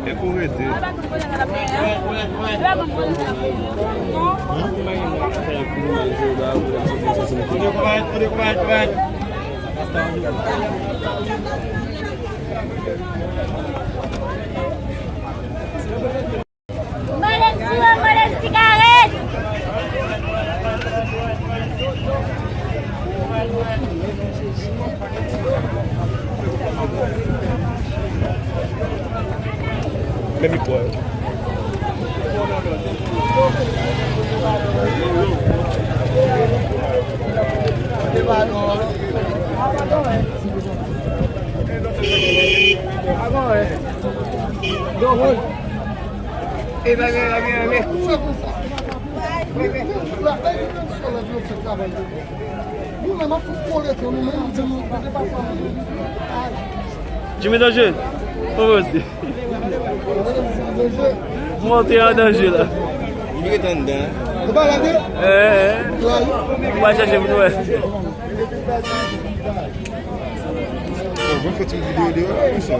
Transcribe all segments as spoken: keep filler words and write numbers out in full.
E pou rete. Mande m siwo, mande m sigarèt. Men mikwo a. Jimmy Danje, kòman w ye? Monte an danje la. Li ret anndan. Eh, eh. Ou va chèche pou nou wè. Bon, mwen fè ti videyo deyò la, wi, sa.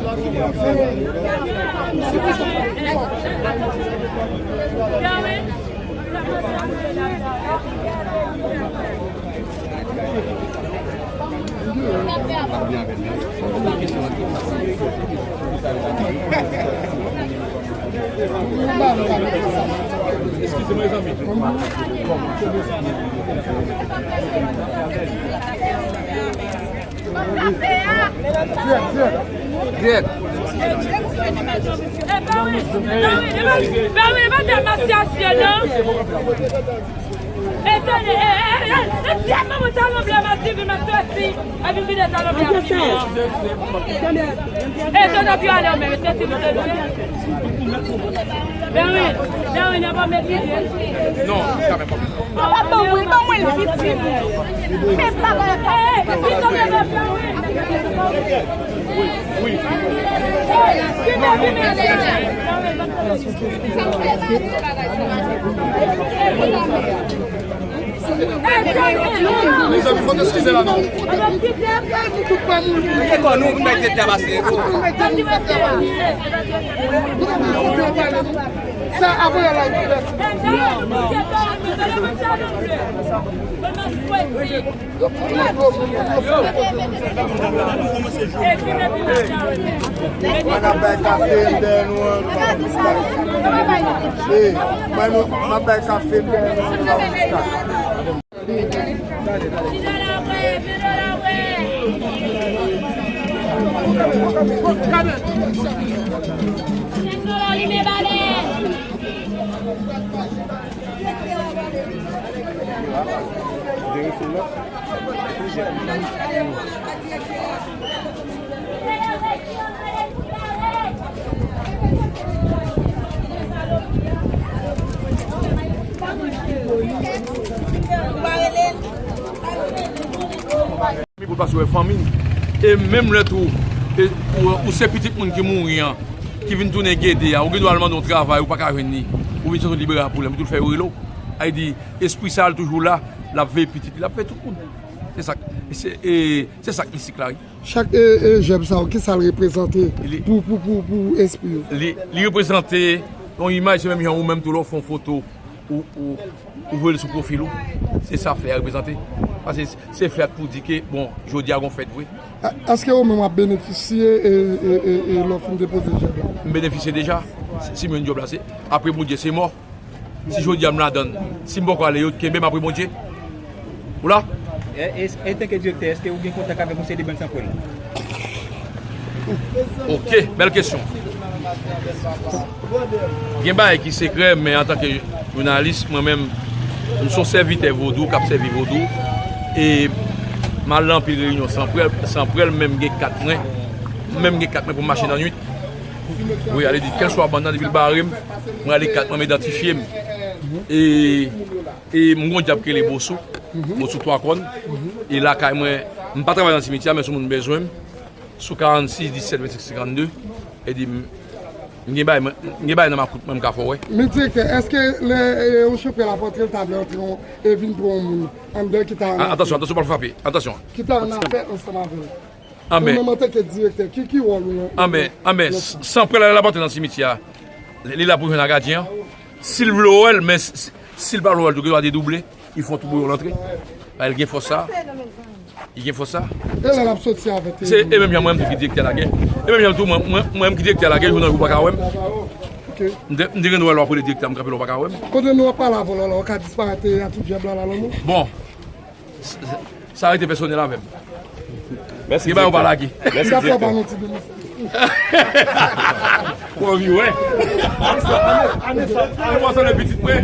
Eskize mwen, zanmi. Dirèk. Non, kanmenm pa. Papa, ban mwen, ban mwen l vit. Men bagay la. Mezanmi, fòk eskize la non. Kite kò nou, nou mèt tèt la pase. Sa apre la. Mwen ap bay kafe m dèyè nou an. Ey, mwen nou, mwen ap bay kafe m dèyè nou an. Pou l pase wè fanmi l. E menm lè tou, e, ou, ou se pitit moun ki mouri an, ki vin tounen gede a, ou gen dwa al mande yon travay, ou pa ka jwenn li. Ou vin santi w libere a pwoblèm, ou tou fè yo rele w. Sa vle di, espri sa a toujou la, l ap veye pitit li, l ap veye tout moun. Se sa k, se, e, se sa k mistik la, wi. Chak, e, e, jèb sa yo, kisa l reprezante pou, pou, pou, pou espri yo? Li, li reprezante yon imaj, se menm jan ou menm tou lè w fè yon foto, ou, ou, ou voye l sou pwofil ou. Se sa flè a reprezante. Paske se flè a k pou di ke, bon, jodi a gon fèt vre. Èske ou menm w ap benefisye, e, e, e, e lè w fin depoze jèb la? M benefisye deja. Si, si m jwenn djòb la, se apre Bondye, se mò. Si jodi a m ladann, si m poko ale, yo kenbe m apre Bondye. Ou la? E, e, antanke direktè, èske ou gen kontak avèk yon seri de bann sanpwèl? Ok, bèl kesyon. Gen bagay ki sekrè, men antanke jounalis, mwen menm, m se yon sèvitè vodou k ap sèvi vodou. E m al nan anpil reyinyon sanpwèl, sanpwèl, menm gen kat mwen. Menm gen kat mwen pou m mache nan nwit. Wi, ale di, kèlswa bann nan, depi l bare m, mwen ale kat mwen, m idantifye m. E, e m gon dyab ki rele Bosou, Bosou Twa Kòn. E lakay mwen, m pa travay nan simityè a, men si moun bezwen m, sou karannsis disèt vennsenk senkannde, e di m, m gen bagay mwen, m gen bagay nan makout mwen, m ka fè w wè. Men direktè, èske lè, e, yon chanpwèl ap antre, l ta vle antre yon, e vin pran yon moun anndan ki ta an afè? Atansyon, atansyon, pa frape, atansyon. Ki ta an afè ansanm avè l? Ou menm antanke direktè, ki, ki wòl ou nan, nan, anben, anben, nan s-, san prè la, l ap antre nan simityè a. Li la pou jwenn ak gadyen an. Si l vle wè l, men s-, s-, si l pa vle wè l tou, gen dwa dedouble. Li fè yon tou bouyon l antre. Paske l gen fòs sa. Li gen fòs sa. E lè l ap soti avè l? Se, e menm jan mwen menm tou ki direktè la gen. E menm jan tou mwen, mwen, mwen menm ki direktè la gen, jou nan jou ou pa ka wè m. Ok. M te, m te gen dwa wè l, w ap rele direktè, m kanpe la, w pa ka wè m. Pandan nou ap pale avè w la, w ka disparèt, e, a tout dyab la, la, non? Bon. S-, s-, sa rete pèsonèl avè m. Mèsi, gen bagay ou pa direktè. Lage. Mèsi, direktè. Ou anvi wè? Anesa, Anesa, Anesa, pitit mwen.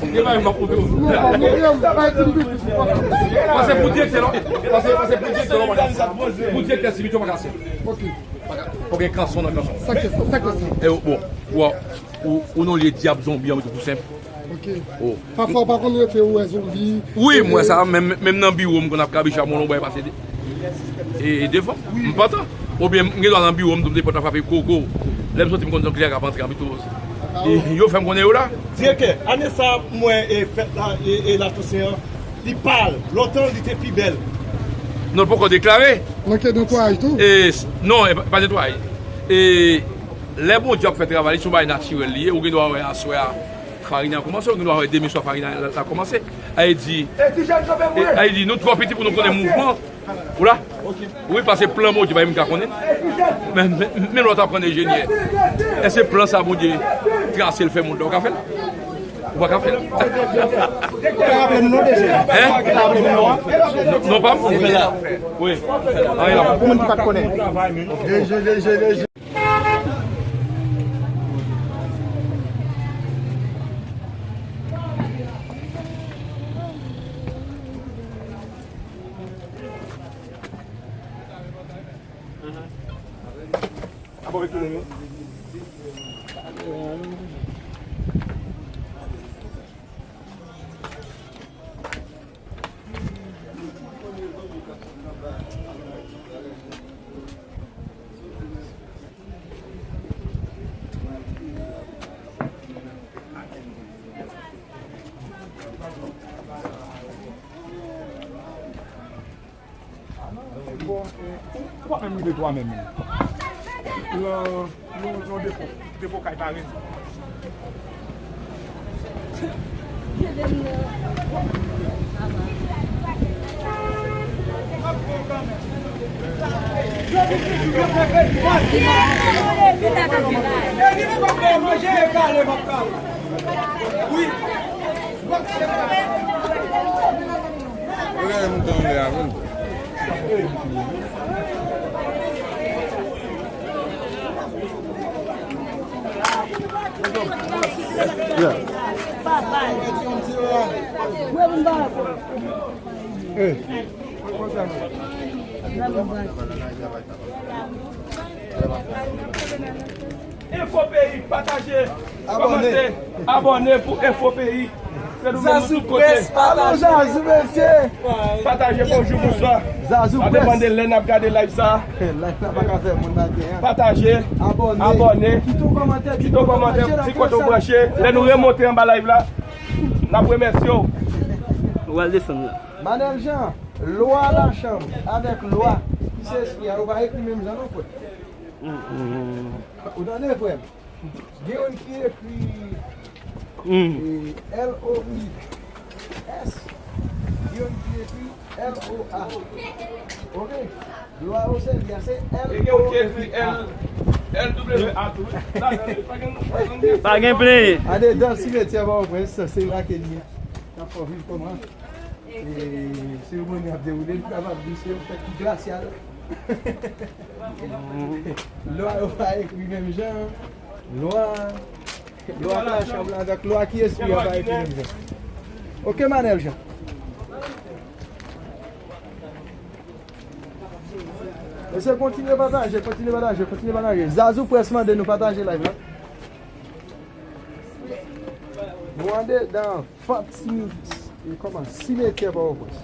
Gen bagay m ap pwouve w. Pase pou direktè, non? Pase, pase pou direktè, non? Pou direktè, si mitan pa kase. Ok. Fò gen kanson nan kanson. Sa k fè sa, sa k fè sa. E, bon, ou, ou, ou nan lye dyab zonbi an, tou senp. Ok. Oh. Pafwa, ou pa konn rete, ou wè zonbi. Wi, m wè sa, menm, menm nan biwo, m konn ap kabiche a, m wè yon bagay pase de, e, e devan. M pantan. Oubyen, m gen dwa nan biwo, m tonbe pòt la frape koko. Lè m soti, m konn se yon kliyan k ap antre an pito. E, yo fè m konnen yo la. Direktè, ane sa, m wè, e, fèt la, e, e, Latousen an, li pal. Lontan, li te pi bèl. Non, l poko deklare. Manke netwayaj tou? E, s-, non, e pa, pa netwayaj. E, lè Bondye ap fè travay li, se yon bagay natirèl li ye, ou gen dwa wè aswè a, farin nan kòmanse, ou gen dwa wè demen swa farin nan la, la kòmanse. Ay di, e, ay di, nou twò piti pou nou konnen mouvman. Ou la? Wi, paske plan Bondye pa menm ka konnen. Men, men, men lè w ta pran enjenyè, èske plan sa Bondye trase l fè moun la, ou ka fè l? Ou pa ka fè l. Hein? Non, pa m? Wi. Pou moun ki pa t konnen. Bon, e, ou, ou pa menm rive twa menm, menm. Lan, lan, lan depo, depo kay pare. Wi. Ou gade mouton anlè a, vin. Yeah. Hey. Enfo Peyi, pataje, kòmante, abòne pou Enfo Peyi. Se nou menm tout kote. Zazou Press, pataje. Zazou, mesye. Pataje, bonjou, bonswa. Zazou Press. Sa depann de lè n ap gade live sa. Live la pa ka fè moun maten an. Pataje, abòne, kite yon kòmantè, kite yon kòmantè, di kote w branche. Lè nou remonte anba live la, n ap remèsye w. Nou pral desann la. Manèl Jean, lwa lachanm avèk lwa ki se espri a, yo pa ekri menm jan non, frè. Ou tande, frè m? Gen youn ki ekri, e, L O I S, gen youn ki ekri L O A. Ok? Lwa yo sèvi a se L O I A. E gen youn ki ekri L, L W A tou. Pa gen, pa gen, pa gen. Andedan simetyè Pòtoprens, se la ke li ye. N ap fè w viv kòman, e, seremoni ap dewoule, nou kapab di se yon fèt ki glasyal. Lwa yo pa ekri menm jan. Lwa, lwa lachanm avèk lwa ki espri a pa ekri menm jan. Ok, Manèl Jean. Mesye, kontinye pataje, kontinye pataje, kontinye pataje. Zazou Press mande nou pataje live la. Nou andedan. Fòt simi-, e, kòman? Simetyè Pòtoprens.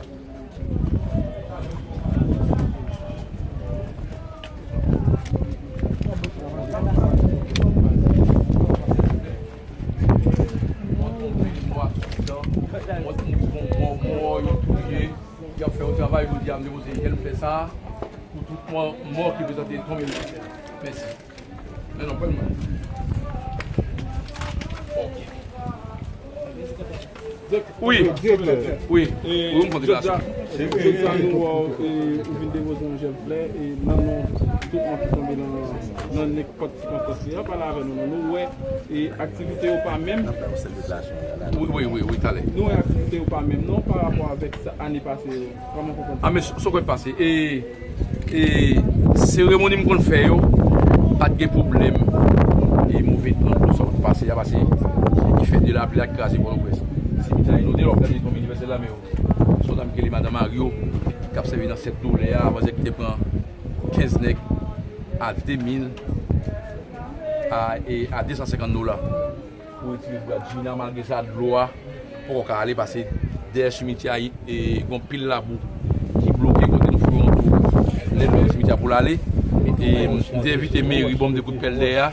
Y ap fè yon travay, jodi a, m te poze jèn fè sa. Pou tout mò, mò ki prezante tonbe nan sèl. Mèsi. Men non, pran mwen. Ok. Wi, wi, wi, m konte jodi a, jodi a nou wè w, e, ou vin depoze yon jèb flè, e nan non tout mò ki tonbe nan, nan nenpòt sikonstans li a, pale avè nou non. Nou wè, e, aktivite yo pa menm. Wi, wi, wi, wi, talè. Nou wè aktivite yo pa menm non pa rapò avèk sa, ane pase yo. Kòman w konprann sa? A, men sa w kwè pase? E, E seremoni m konn fè yo, pa t gen pwoblèm. E move tan, tout sa k pase a, pase ki fè de lapli a k kraze Pòtoprens. Simityè a inonde, lè w ap gade tonbe inivèsèl la, men se yon dam ki rele Madan Mario, k ap sèvi nan sèt doulè a, avan yè ki te pran kenz nèg a de mil a, e a de san senkant dola. Pou retire bwa Djina, malgre sa, dlo a poko ka ale, pase dèyè simityè a, e, gon pil labou ki bloke kote nou fè yon tou. Lè nou simityè a pou l ale, e, m te envite meri ban m de kout pèl dèyè a,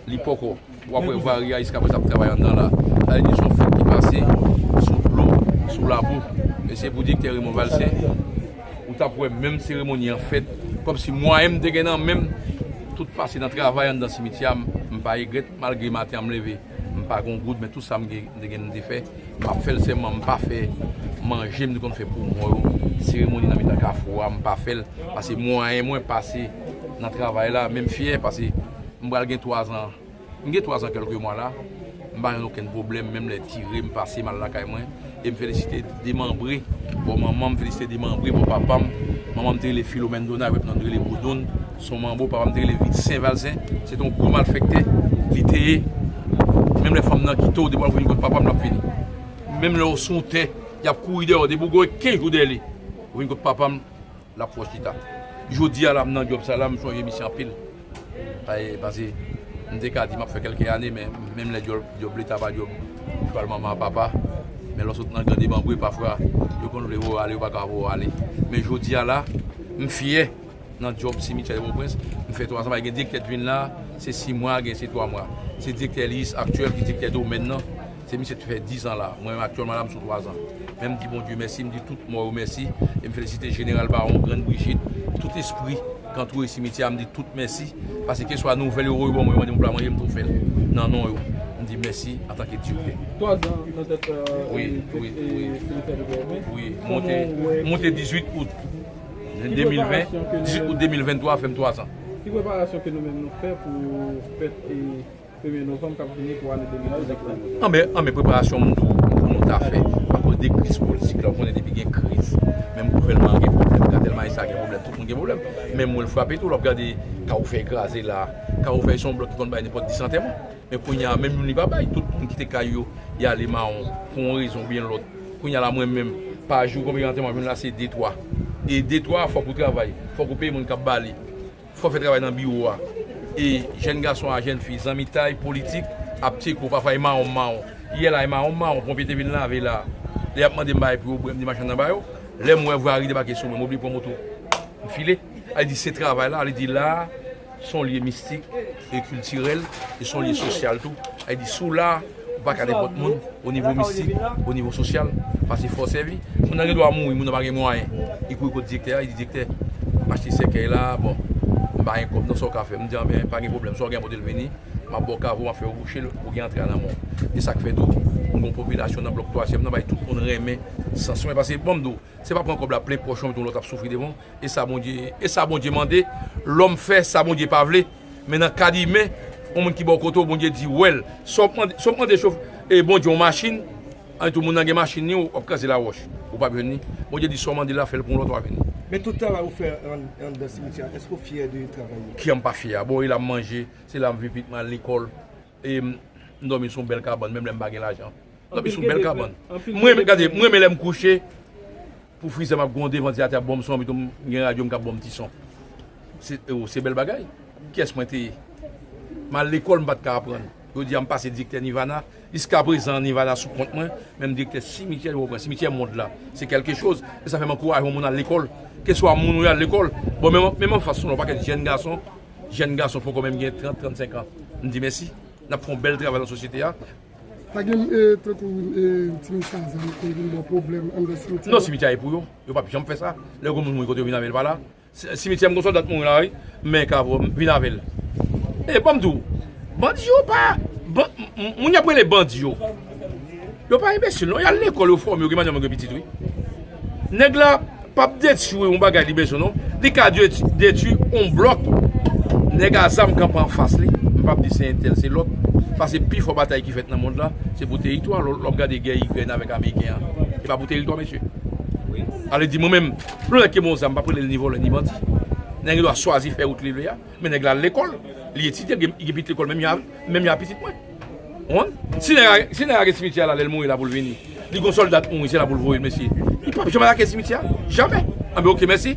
li poko. W ap wè vari a jiskaprezan ap travay anndan la. Sa vle di se yon fèt ki pase sou dlo, sou labou. Mesye, pou direktè Raymond Valcin, ou t ap wè menm seremoni an fèt, kòmsi mwayen m te gen nan men m, tout pase nan travay anndan simityè a, m, m pa regrèt, malgre maten an m leve, m pa gen yon goud, men tout sa m gen, m te gen, m te fè. M ap fè l sèlman, m pa fè manje m te konn fè pou mò yo, seremoni nan mitan kafou a, m pa fè l, pase mwayen mwen pase nan travay la, men m fyè, pase m pral gen twazan, m gen twazan kèlke mwa la, m pa jwenn okenn pwoblèm, menm lè tire, m pase m al lakay mwen, e m felisite demanbre bò manman m, felisite demanbre bò papa m. Manman m te rele Filomèn Dona, epi non rele Boudon, se yon manbo, papa m te rele Vitsen Valcin, se te yon gwo malfektè, li te ye. Menm lè fanm nan kite w, depi w al vin kot papa m, l ap vini. Menm lè w sou tè, y ap kouri dèyè w, depi w gen kenz jou dèyè li, ou vin kot papa m, l ap fè w chita. Jodi a la, m nan djòb sa la, m sonje misye anpil. Ay, pase, m te ka di m ap fè kèlke ane, men menm lè djòb, djòb leta pa djòb chwal manman ak papa, men lè w sot nan gran demanbre, pafwa, yo konn vle voye w ale, yo pa ka voye w ale. Men jodi a la, m fyè nan djòb simityè de Pòtoprens. M fè twazan, pa gen direktè t vin la, se sis mwa, gen se twa mwa. Se direktè Liis aktyèl ki direktè domèn nan. Se misye t fè dizan la. Mwen menm aktyèlman la, m sou twazan. Men m di Bondye mèsi, m di tout mò yo mèsi. E m felisite Jeneral Bawon, Grann Brijit, tout espri k antoure simityè a, m di tout mèsi. Pase keswa nouvèl yo voye ban mwen, yo mande m pou pla manje, m tou fè l. Nan non yo, m di mèsi antanke direktè. Twazan nan tèt, euh, wi, e, wi, e, wi, simitè de Pòtoprens. Wi, monte, monte dizuit out de mil ven, dizuit out de mil venntwa, fè m twazan. Ki preparasyon ke nou menm nou fè pou fèt e premye novanm k ap vini pou ane de mil vennsenk la? Anben, anben, preparasyon m tou pou nou ta fè. Akoz de kriz politik la, ou konnen depi gen kriz, menm gouvènman an gen pwoblèm, gratèl majistra gen pwoblèm, tout moun gen pwoblèm. Men mwen l frape tou, lè w ap gade Kafou Fèy kraze la. Kafou Fèy se yon blòk ki konn bay nenpòt dis antèman. Men kounye a, menm youn li pa bay. Tout moun kite kay yo, y ale mawon, pou yon rezon oubyen lòt. Kounye a la, mwen menm, pa jou, konbyen antèman m jwenn la, se de twa. E de twa, fòk ou travay, fòk ou peye moun k ap bale. Fò w fè travay nan biwo a. E jèn gason a jèn fi, zanmitay, politik, ap tcheke w, pafwa e mawon mawon. Yè la, e mawon mawon, ponpye te vin lave la. Lè y ap mande m bagay pou yo bwè, m di machann nan ba yo. Lè m wè vwari debake sou mwen, m oblije pran moto. M file. Sa vle di se travay la, sa vle di la, se yon lye mistik e kiltirèl, e se yon lye sosyal tou. Sa vle di si w la, ou pa ka nenpòt moun. O nivo mistik, o nivo sosyal, pase fò sèvi. Moun nan gen dwa mouri, moun nan pa gen mwayen. Li kouri kot direktè a, li di, "Direktè, m achte sèkèy la, bon, m pa gen kòb, non, sa w ka fè?" M di, "Anben, pa gen pwoblèm, sa w gen pote l vini, m ap ba w kavo, m ap fè w bouche l, ou gen antre a nan men w." E sa k fè tou, nou gen yon popilasyon nan blòk twazyèm nan, bay tout moun renmen sans mwen, pase bon, m di w, se pa pran kòb la plen pòch ou, yon lòt ap soufri devan w. E sa Bondye, e sa Bondye mande, lòm fè sa Bondye pa vle. Men nan kad imen, yon moun ki bò kote w, Bondye di wè l. Si w ap mande, si w ap mande chof-, e Bondye yon machin, ann tou moun nan gen machin li, w ap kraze lawòch, ou p ap jwenn li. Bondye di si w mande l la, fè l pou yon lòt, w a vini. Men tout travay ou fè an, anndan simityè a, èske w fyè de travay yo? Ki jan m pa fyè a? Bon, e la m manje, se la m viv, pitit mwen al lekòl, e m, m dòmi sou yon bèl kabann, menm lè m pa gen lajan. Anpil kede, anpil kede. Mwen renmen, gade, mwen renmen lè m kouche, pou frizè m ap gwonde, vantilatè ap ban m son, pito m gen radyo m k ap ban m ti son. Se, o, se bèl bagay. Kiyès mwen te ye? M al lekòl, m pa t ka aprann. Jodi a, m pase direktè Nirvana. Jiskaprezan, Nirvana sou kont mwen, men m direktè simityè Pòtoprens, simityè mond la. Se kèlke choz. E sa fè m ankouraje yon moun al lekòl. Keswa moun ou ye al lekòl. Bon, menm, menm anfas nou, yon pakèt jèn gason, jèn gason poko menm gen trant, trannsenk an. M di mèsi. N ap fè yon bèl travay nan sosyete a. Pa gen, e, tankou, e, ti mesye a, zam konn vin ba w pwoblèm anndan simityè a? Non, simityè a e pou yo. Yo p ap janm fè sa. Lè gon moun mouri kote yo vin avè l pa la. Simityè m gon sòlda t mouri la wi. Men kavo m vin avè l. E ban m di w, bandi yo pa ban- m- moun y ap rele bandi yo. Yo pa enbesil non, y al lekòl, yo fòme, yo gen manman, yo gen pitit wi. Nèg la p ap detwi yon bagay li bezwen non. Li ka detwi yon blòk. Nèg a zam kanpe anfas li, m p ap di se entèl se lòt. Paske pi fò batay ki fèt nan mond la se pou teritwa. Lè w ap gade gè Ikrèn avèk Ameriken an, e pa pou teritwa mesye. Ale di mwen menm, lè yon nèg ki gen yon zam, m p ap rele l ni vòlè ni bandi. Nèg gen dwa chwazi fè wout li vle a. Men nèg la al lekòl, li etidye, li gen pitit lekòl menm jan menm jan a pitit mwen. Ou konprann? Si nèg la si nèg la gen simityè a la, lè l mouri la pou l vini, li gon sòlda t mouri se la pou l voye l mesye. Li p ap janm atake simityè a. Jamè. Anben oke mèsi.